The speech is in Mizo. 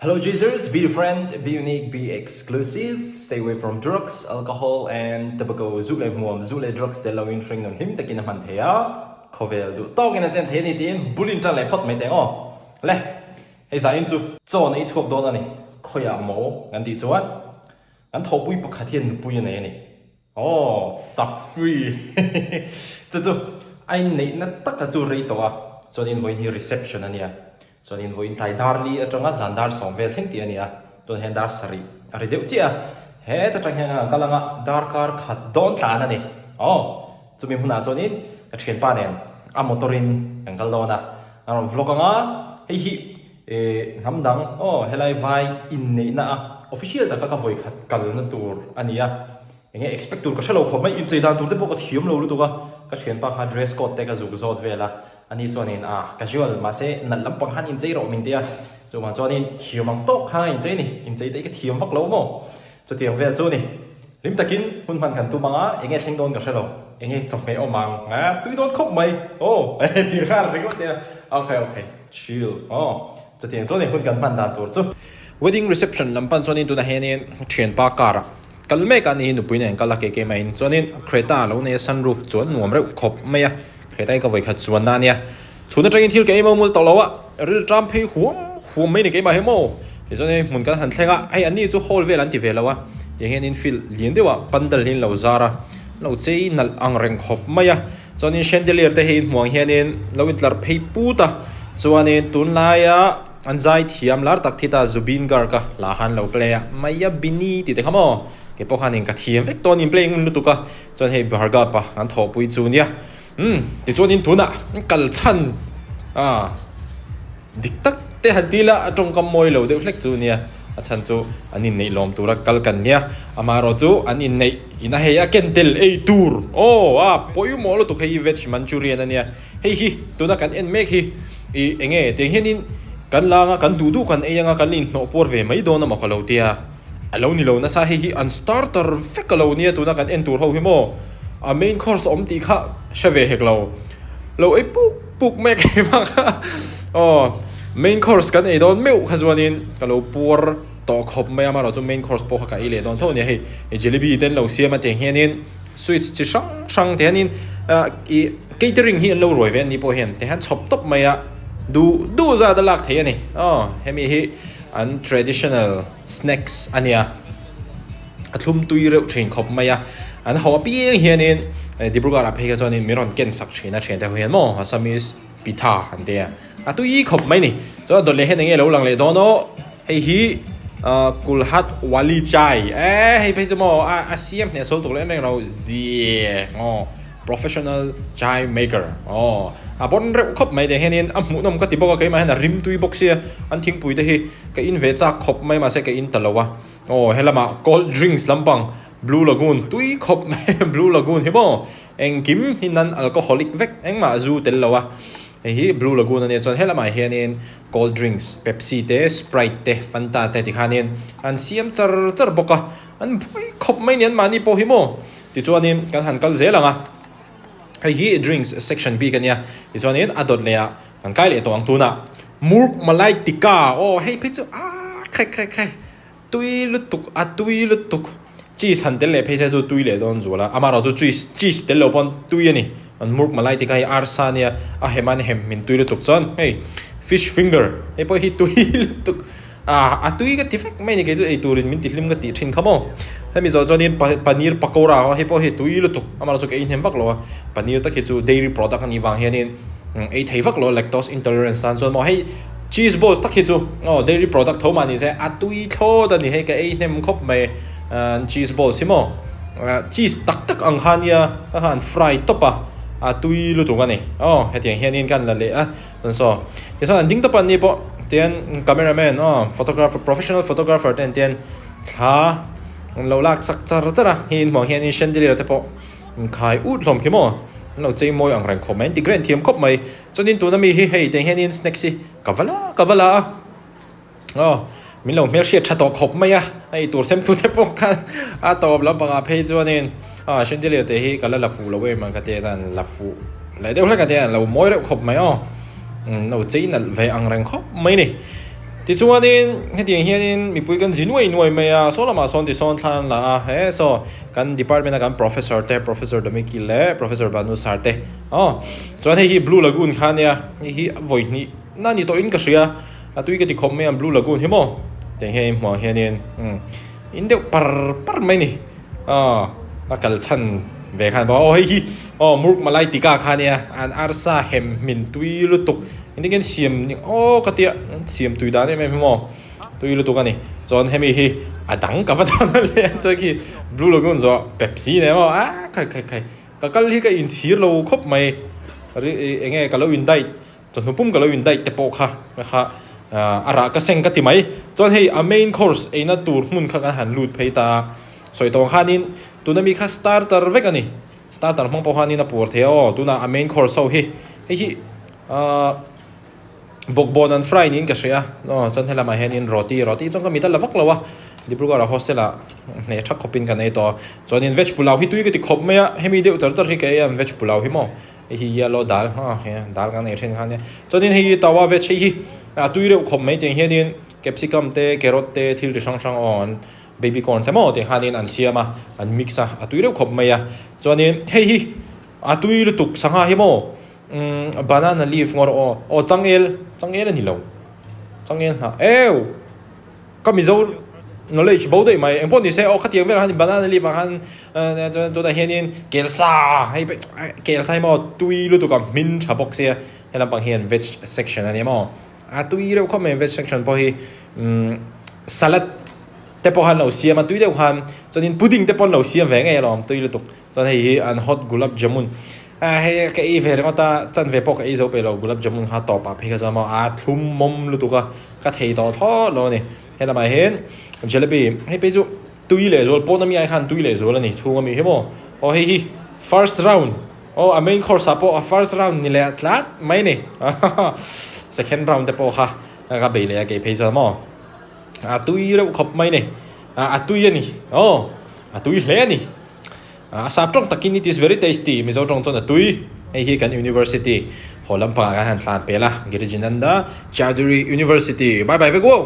Hello Jesus, be different, be unique, be exclusive, stay away from drugs, alcohol and tobacco. Zu leh hmuam, zu leh drugs tel loin hring nun hlim takin a hman thei a, khawvel duh tawkin a chen thei a ni tiin bul in tan leh phawt mai teng aw. Le, hei zain chu chaw nei chhuak dawn a ni, khawiah maw kan tih chuan kan thawhpui pakhat hian nupui a nei a ni. Aw, Safri chu chu a inneihna taka chu rei tawh a, chuanin vawiin hi reception a nia, chuanin vawiin tlai dar li atanga zan dar sawm vel thleng tih a ni a, tunah hian dar sarih a ri deuh chiah a, heta tang hian a kal anga darkar khat dawn tlan a ni. Aw, chumi hmunah chuanin ka thianpa nen a motor in kan kal dawn a, a rawn vlog anga hei hi eh hnam dang aw helai vai inneihna a official taka ka vawi khat kalna tur a ni a. Enge expect tur ka hrelo khawp mai, inchei dan tur te pawh ka thiam lo lutuk a, ka thianpa kha dress code te ka zuk zawt vel a, ani chuanin ah casual mahse nalh lampang khan inchei rawh min ti a, chuvang chuanin thiam ang tawk khan a inchei a ni, inchei te hi ka thiam vak lo maw, chutiang vel chu ni, hlim takin hun hman kan tum ang a, enge thleng dawn ka hrelo, enge chawhmeh awm ang a tui dawn khawp mai aw ti nghal ringawt nia, okay okay chill aw chutiang chuan hun kan hman dan tur chu. Wedding reception lam pan chuanin tunah hianin thianpa car ah Kal mek a ni nupui nen kal a kei keimah in chuanin Creta a lo nei a sunroof chuan nuam reuh khawp mai a, Creta hi ka vawi khat chuan na a nia. Chhun atangin thil ka ei mawmul tawh lo a, ril ṭam phei huam huam mai ni keimah hi maw? Tichuan hei hmun kan han thleng a, hei anni chu hall vel an ti ve lo a, tiang hian infield lian deuh ah pandal hi an lo zar a, an lo chei nalh ang reng khawp mai a, chuanin chandelier te hei inhmuh ang hianin lo intlar phei put a, chuanin tunlaia. An zai thiam lar tak thi ta Zubeen Garg a hla khan lo play a, Maya Bini tih te kha maw? Kei pawh khanin ka thiam vek tawh a ni play ngun lutuk a, chuan hei Bhargav pa kan thawhpui chu nia. Umm tichuanin tunah kal chhan a dik tak te han ti la a tawngkam mawi lo deuh hlek chu nia, a chhan chu an inneih lawm tura kal kan nia, amaherawh chu an inneih ina hei a ken tel ei tur aw a pawimawh lutuk hei veg manchurian a nia. Hei hi tuna kan en mek hi ih eng nge tiang hianin kan la anga kan duh duh kan ei anga kan inhnawh puar ve mai dawn amaw ka lo tia a lo ni lo nasa hei hi an starter vek a lo nia tuna kan en tur ho hi maw a main course awm tih kha hre ve hek lo lo ei puk puk mek hei bak a aw main course kan ei dawn meuh kha chuanin ka lo puar tawh khawp mai a amaherawhchu main course pawh kha ka ei leh dawn tho a nia hei jalebi te an lo siam a tiang hianin. Sweets chi hrang hrang te hianin ah ih catering hi an lo ruai ve an ni pawh hian tihian chhawp tawp mai a duh duh zat a lak theih a ni aw hemi hi an traditional snacks a nia a thlum tui reuh thin khawp mai a an ho apiang hianin Dibrugarh ah phei kha chuanin min rawn ken sak thin a thiante ho hian maw Assamese pitha an ti a a tui khawp mai ni chuan dawt leh hian enge lo lang leh dawn aw. Hei hi Kulhat Wali Chai eh hei phei chu maw a a siam hneh sawl tuk leh em reng lo zie aw professional chai maker aw a pawn reuh khawp mai teh hianin a hmuhnawm ka ti bawk a keimah hian a rim tui bawk sia an thingpui te hi ka in ve chak khawp mai mahse ka in ta lo a aw helama cold drinks lampang Blue Lagoon tui khawp mai Blue Lagoon hi maw engkim hi non alcoholic vek engmah zu tel lo a hei hi Blue Lagoon ania chuan helamah hianin Cold drinks, Pepsi te, Sprite te, Fanta te tikhanin an siam char char bawk a, an buai khawp mai ni an mahni pawh hi maw? Tichuanin kan han kal zel ang a, hei hi drinks section bik a nia, tichuanin a dawt leh ah kan kai leh tawh ang tunah Murg Malai Tikka aw hei phei chu aaa khai khai khai tui lutuk a tui lutuk cheese han tel leh phei se chu tui leh dawn zual a amaherawhchu cheese cheese tel loh pawn tui a ni an murg malai tikha hi arsa ania a hem a hem min tui lutuk chuan hei fish finger hei pawh hi tui lutuk ah a tui ka ti vek mai a ni kei chu ei turin min ti hlim ka tih thin kha maw hemi zawh chuanin paneer pakora hei pawh hi tui lutuk amaherawhchu ka ei hnem vak lo a paneer tak hi chu dairy product a nih vang hianin ei thei vak lo lactose intolerance tan chuan maw hei Cheese balls tak hi chu aw dairy product tho mah ni se a tui thlawt a ni hei ka ei hnem khawp mai an cheese balls hi maw cheese tak tak ang kha nia ka khan fry tawp a a tui lutuk a ni aw hetiang hianin kan la leh a chuan saw tichuan an ding tawp a ni pawh tian camera man aw photographer professional photographer te an tian thla an lo lak sak char char a hei inhmuh ang hianin chandelier te pawh inkhai ut hlawm khi maw an lo chei mawi ang reng khawp mai an ti grand thiam khawp mai. Chuanin tuna mi hi hei tiang hianin snacks hi ka va la ka va la a aw min lo hmelhriat tha tawh khawp mai a hei tur sem tu te pawh khan a tawp lampangah phei chuanin a chandelier te hi ka la la fuh lo em ang ka tia chuan la fuh leh deuh hlek a tia lo mawi reuh khawp mai aw lo chei nalh ve ang reng khawp mai ni. Tichuanin hetiang hianin mipui kan zi nuai nuai mai a, saw lamah sawn tisawn thla an la a, he saw kan department a kan professor te Professor Domiki leh Professor Banu sir te aw chuan hei hi Blue Lagoon kha ania hei hi vawi hnih na ni tawhin ka hria a tui ka ti khawp mai a Blue Lagoon hi maw tiang hian in hmuh ang hianin umm in deuh par par mai a ni aw a kal chhan ve khan aw hei hi aw Murg Malai Tikka kha ania an arsa hem hmin tui lutuk engtin nge an siam aw ka tia an siam tui dan em em hi maw tui lutuk a ni chuan hemi hi a dang ka va dawn a nia chuan khi Blue Lagoon zawh Pepsi nen maw ah khai khai khai ka kal hi ka inchhir lo khawp mai ri eng nge ka lo in diet Chawhnu pum ka lo indaih te pawh kha ka kha a rah ka seng ka ti mai. Chuan hei a main course eina tur hmun kha kan han lut phei ta a, sawi tawng khanin tuna mi kha starter vek a ni. Starter hmang pawh khanin a puar thei a aw, tuna a main course ho hi hei hi ahh bawkbawn an fry niin ka hria a, aw chuan helamah hianin roti, roti chuan ka mit a la vak lo a, Dibrugarh ah hostel ah hneh thak khawpin kan ei tawh a, chuanin veg pulao hi tui ka ti khawp mai a, hemi deuh char char hi ka ei a veg pulao hi maw. Hei hi yellow dal ha he dal kan ei thin kha ania chuanin hei hi tawa veg hei hi a tui reuh khawp mai tiang hianin capsicum te carrot te thil chi hrang hrang aw an baby corn te maw tiang khanin an siam a an mix a a tui reuh khawp mai a chuanin hei hi a tui lutuk sangha hi maw umm banana leaf ngawr aw aw changel changel a ni lo changel hnah eu. Ka Mizo knowledge bo daih mai engpawh ni se aw khatiang velah khan banana leaf ah khan chuan tunah hianin kelsa hei kelsa hi maw tui lutuk a hmin tha bawk sia he lampang hian veg section a ni maw a tui reuh khawp mai veg section pawh hi umm salad te pawh khan lo siam a tui deuh khan chuanin pudding te pawh an lo siam ve ngei alawm tui lutuk chuan hei hi an hot gulab jamun a hei ka ei ve ringawt a chanve pawh ka ei zo peih lo gulab jamun kha tawpah phei kha chuan maw a thlum mawm lutuk a. Ka thei tawh thlawt lo a ni. He lamah hian jalebi hei phei chu tui leh zual pawn ami ai khan tui leh zual a ni chhung ami hi maw. Aw hei hi first round aw a main course ah pawh a first round ni leh tlat mai a ni. Second round te pawh kha ka bei leh a kei phei chuan maw. A tui reuh khawp mai a ni. A tui a ni aw a tui hle a ni. A sap tawng takin it is very tasty, Mizo tawng chuan a tui. Hei hi kan University haw lampangah kan han tlan pel a, Girijinanda Chowdhury University. Bye bye vek u!